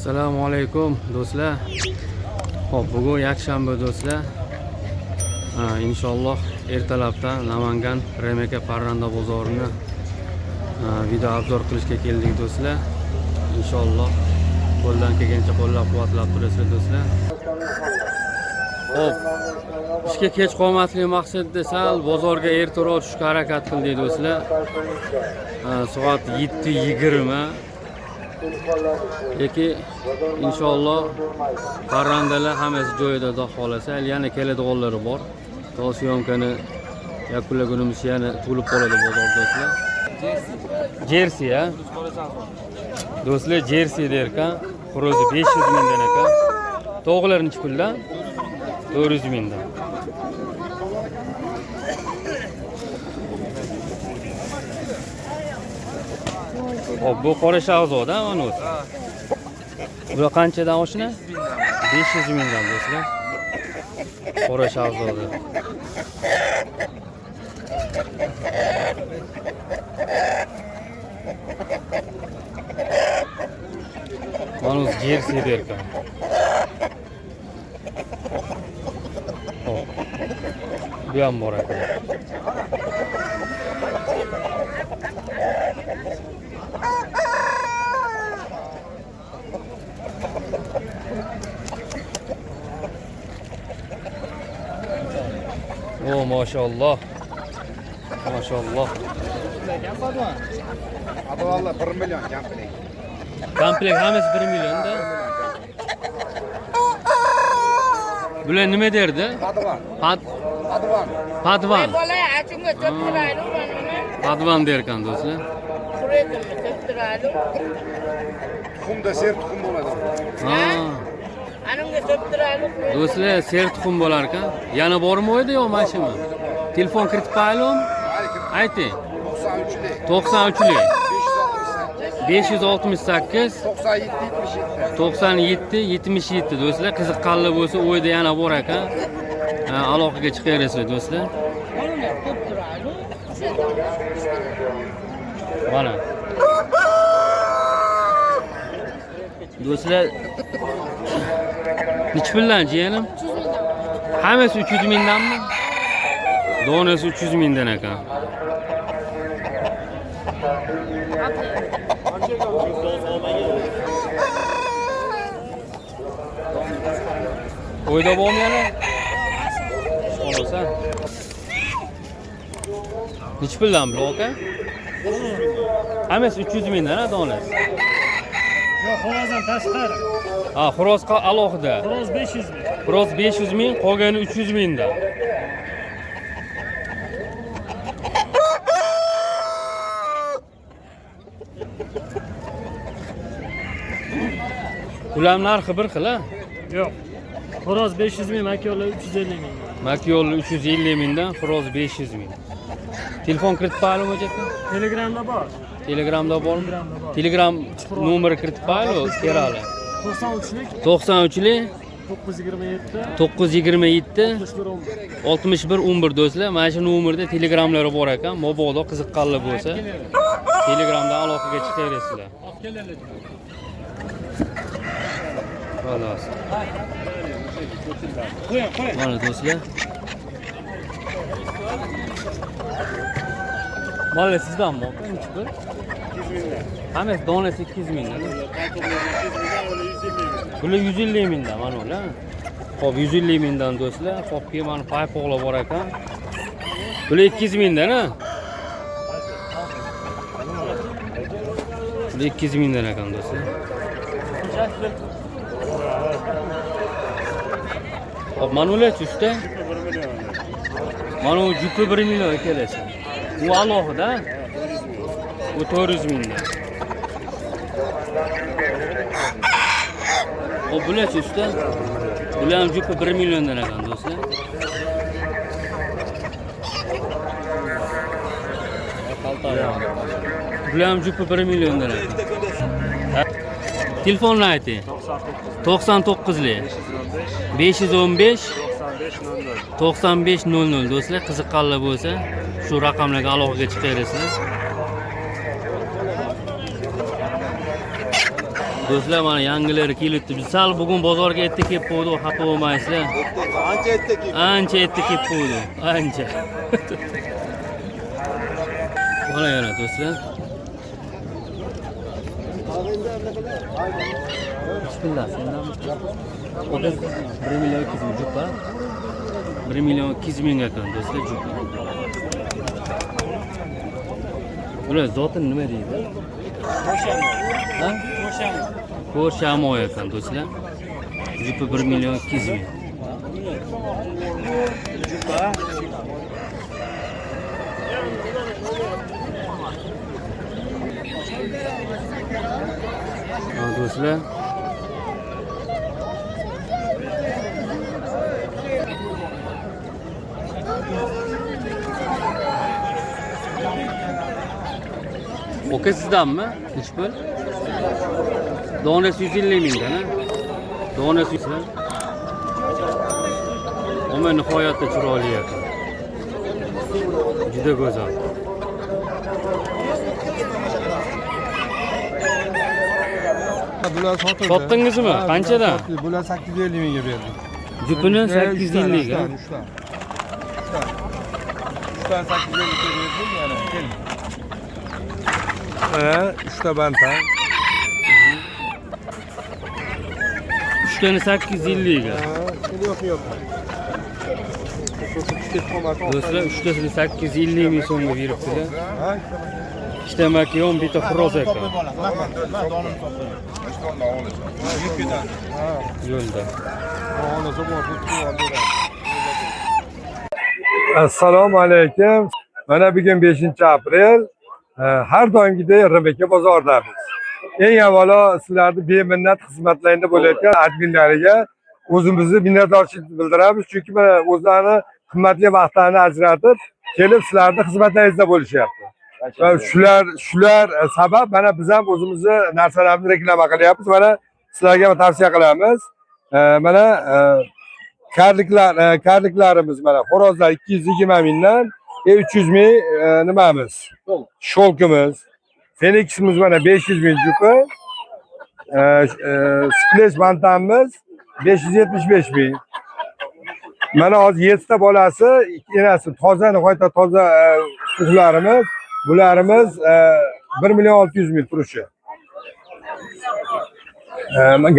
Assalomu alaykum do'stlar. Xo'p, bugun yakshanba do'stlar. Ha, inshaalloh ertalabdan Namangan Remeka parranda bozorini video обзор qilishga keldik do'stlar. Inshaalloh qo'ldan kelgancha qo'llab-quvvatlab turasizlar do'stlar. Xo'p, ishga kech qolmaslik maqsadida sal bozorga ertaroq tushishga harakat qildik do'stlar. Ha, soat 7:20. Lekin inshaalloh parrandalar hammasi joyida, xudo xohlasa. Hali yana keladiganlari bor. To syomkani yakunlagunimiz yana to'lib qoladi bozor do'stlar. Jersi ya. Do'stlar, Jersi der ekan. Xo'rozi 500 mingdan ekan. Tovuqlar nechi puldan? 400 mingdan. Hop, bu qora shahzoda mana o'zi. Bular qanchadan oshna? 500 mingdan do'stlar. Qora shahzoda. Mana o'zi Jersi der ekan. Hop. Bu ham bor ekan. O maşallah. Maşallah. Advallar 1 million komplekt. Komplekt hammasi 1 millionda. Bular nima derdi? Padvan. Padvan. Padvan. Bola achimga to'ptiraylik mana. Padvan derkan do'stlar. Quredimmi to'ptiraylik. Tuxumda ser tuxum bo'ladi. Ha. Anamga to'ptiraylik. Do'stlar, ser tuxum bo'lar ekan. Yana bormi edi yo mana shumi? Telefon kiritib qo'yaylikmi? Ayting. 93lik. 93lik 568. 568 97 77. 97 77 do'stlar, qiziqqanlar bo'lsa o'yda yana bor ekan. Ha, aloqaga chiqaverasizlar do'stlar. Mana. Do'stlar, nechi puldan jiyanim? Hammasi 300 mingdanmi? Donasi 300 mingdan ekan. O'yda bormi yana? Xolos, ha? Nechi puldan bu aka? Hammasi 300 mingdan ha donasi. Yo'q, xo'rozdan tashqari. Ha, xo'roz alohida. Xo'roz 500 ming. Xo'roz 500 ming, qolgani 300 mingdan. Ular narxi bir xil, ha? Yo'q. Xo'roz 500 ming, makyorlar 350 ming. Makyolli 350 mingdan, xo'roz 500 ming. Telefon kiritib qo'yalimi aka? Telegramda bor. Telegramda bormi? Telegramda bor. Telegram nomeri kiritib qo'yaylik, kerali. 93lik 93lik 927 927 61 11. 61 11 do'stlar, mana shu nomerda telegramlari bor ekan. Mabodo qiziqqanlar bo'lsa, telegramdan aloqaga chiqaverasizlar. Xolos. Mana do'stlar. Mana sizdanmi aka? Nechi pul? 200 mingdan. Hammasi donasi 200 mingdan. Bular 150 mingdan mana ular. Xo'p, 150 mingdan do'stlar. Xo'p, keyin mana paypoqlar bor ekan. Bular 200 mingdan, ha? Bular 200 mingdan ekan do'stlar. Xo'p, mana ular usta. Mana u jupi 1 million kelasi. U alohida. U 400 mingdan. Xo'p, bular usta. Bular ham jupi 1 milliondan ekan do'stlar. Bular ham jupi 1 milliondan ekan. Telefonni ayting. 99lik 515 95 00 do'stlar, qiziqqanlar bo'lsa shu raqamlarga aloqaga chiqaverasizlar. Do'stlar, mana yangilari kelibdi. Biz sal bugun bozorga erta kelib qo'ydik, xafa bo'lmaysizlar. Ancha erta keldi. Ancha erta kelib qo'ydik, ancha. Mana yana do'stlar. Bismillah, sendan. 1 million 200 ming jupa. 1 million 200 ming ekan do'stlar jupa. Bular zotini nima deydi? Ha? Ko'rshamo ekan do'stlar. Jupa 1 million 200 ming. Ha, do'stlar. Oka sizdanmi? Nechi pul? Donasi 150 mingdan, ha? Donasi 100. Oma nihoyatda chiroyli ekan. Juda go'zal. Bular sotildi. Sotdingizmi? Qanchadan? Bular 850 mingga berdik. Jupini 850 ga. 3 ta. 3 ta 850 ga berdik yana. Keling. Mana 3 ta bantan. 3 tani 850 ga. Yo'q, yo'q. Do'stlar, 3 tasini 850 ming so'mga beribdilar. Ha? Ikkita makiyon, bitta xo'roz ekan. Yo'lda. Assalomu alaykum. Mana bugun 5-aprel. Har doimgidek RBK bozoridamiz. Eng avvalo sizlarni beminnat xizmatlaringda bo'layotgan adminlariga o'zimizni minnatdorchilik bildiramiz, chunki mana o'zlarini qimmatli vaqtlarini ajratib kelib sizlarni xizmatlaringizda bo'lishyapti. Va shular sabab mana biz ham o'zimizni narsalarimizni reklama qilyapmiz. Mana sizlarga tavsiya qilamiz. Mana karliklarimiz mana xo'rozlar 220 mingdan, 300 ming nimamiz? Sho'lkimiz. Feniksimiz mana 500 ming jupi. Splash bantamimiz 575 ming. Mana hozir 7 ta bolasi, enasi toza, nihoyatda toza tuxlarimiz. Bularimiz 1 million 600 ming turishi.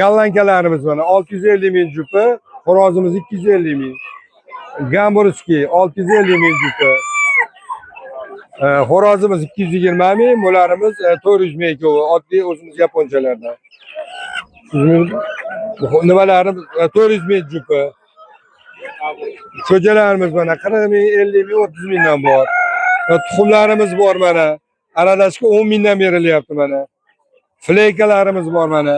Gollandkalarimiz mana 650 ming jupi, xo'rozimiz 250 ming. Gamburskiy 650 ming jupi. Xo'rozimiz 220 ming, bularimiz 400 ming ikkovi, oddiy o'zimiz yaponchalardan. Nimalarimiz 400 ming jupi. Ko'chalarimiz mana 40 ming, 50 ming, 30 mingdan bor. Tuxumlarimiz bor mana. Aralashga 10 mingdan berilyapti mana. Fleykalarimiz bor mana.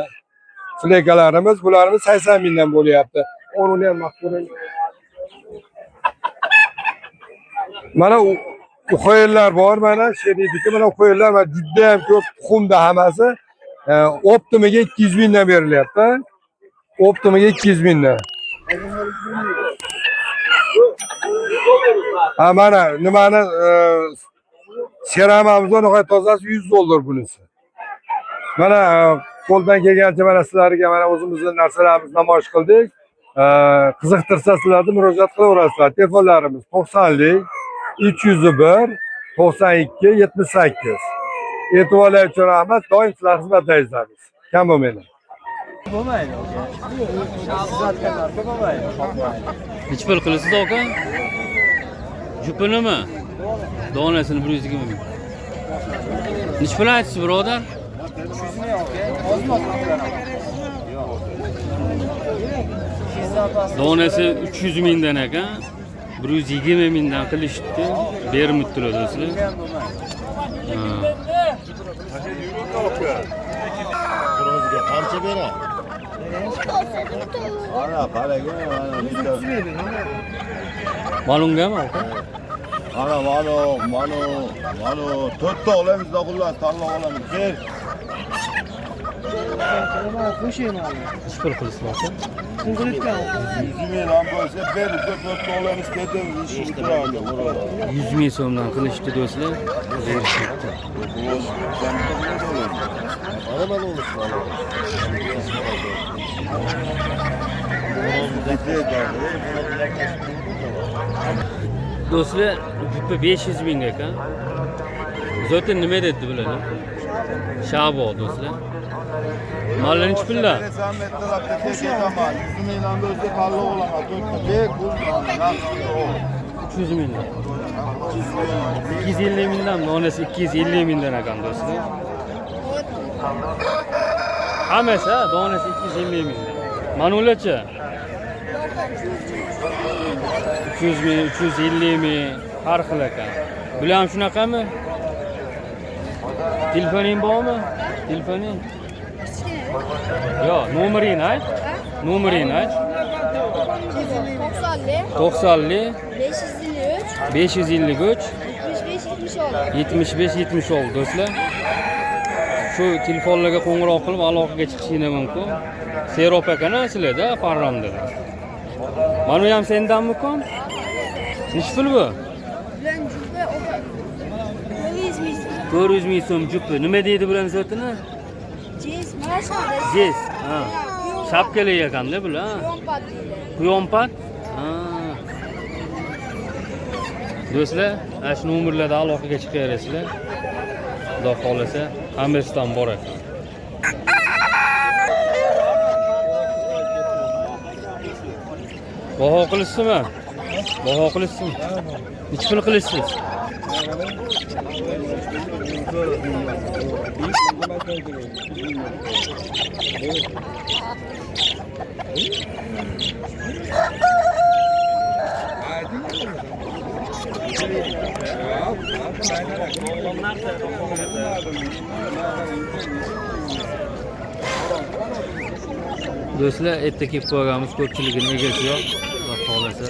Fleykalarimiz, bularimiz 80 mingdan bo'lyapti. O'rni ham maqbul. Mana uxoylar bor mana, sherikniki mana uxoylar va juda ham ko'p tuxumda hammasi. Optimiga 200 mingdan berilyapti. Optimiga 200 mingdan. Ha mana nimani seramamiz nihoyat tozasi $100 bunisi. Mana qo'ldan kelgancha mana sizlarga mana o'zimizni narsalarimizni namoyish qildik. Qiziqtirsa sizlarni murojaat qilaverasizlar. Telefonlarimiz 90lik 301 92 78. E'tiborlar uchun rahmat. Doim sizlar xizmatlaringizdamiz. Kam bo'lmanglar. Nechi pul qilasiz aka? Jupinimi? Donasini 120 ming. Nechi pul aytasiz birodar? Donasi 300 mingdan ekan. 120 mingdan qilishdi. Bermibdilar do'stlar. Xo'rozga qancha beradi? Ana qaraga, ana bitta. Malungami aka? Ana mano, mano, mano. To'rtta olamiz da xullas, tanlab olamiz. Kel. Nechi pul qilasiz aka? 100 ming ham bo'lsa berib, to'rtta olamiz, ketamiz, ishni bitiramiz. 100 ming so'mdan qilishdi do'stlar. Berishibdi. Xo'roz, sen bitta xo'roz olasan. Mana unisi. Do'stlar, jupa 500 ming ekan. Zaten nima dedi bular? Shabo do'stlar. Mallar nechi puldan? 300 mingdan. 250 mingdan, donasi 250 mingdan ekan do'stlar. Hammasi, ha, donasi 250 mingdan. Mana ularchi? 300 ming, 350 ming har xil ekan. Bular ham shunaqami? Telefoning bormi? Telefoning? Yo'q, nomeringni ayt. Nomeringni ayt. 90 90 553 553 75 76. 75 76 do'stlar. Shu telefonlarga qo'ng'iroq qilib aloqaga chiqishinglar mumkin. Serop ekan sizlarda parranda. Mana bu ham sendanmi-ku? Nechi pul bu? Bilan jupa 400 ming. 400 ming so'm jupi. Nima deydi bularning sotini? Jez, mana shu. Jez. Ha. Shapkali ekanda bular. ha? Quyonpat deyiladi. Quyonpat. Ha. Do'stlar, ana shu nomerlarda aloqaga chiqaverasizlar. Xudo xohlasa, hammasidan bor ekan. Baho qilisizmi? Baho qilisizmi? Nechi pul qilishsiz? Do'stlar, erta kelib qo'yganmiz, ko'pchiligini egasi yo'q. Xudo xohlasa.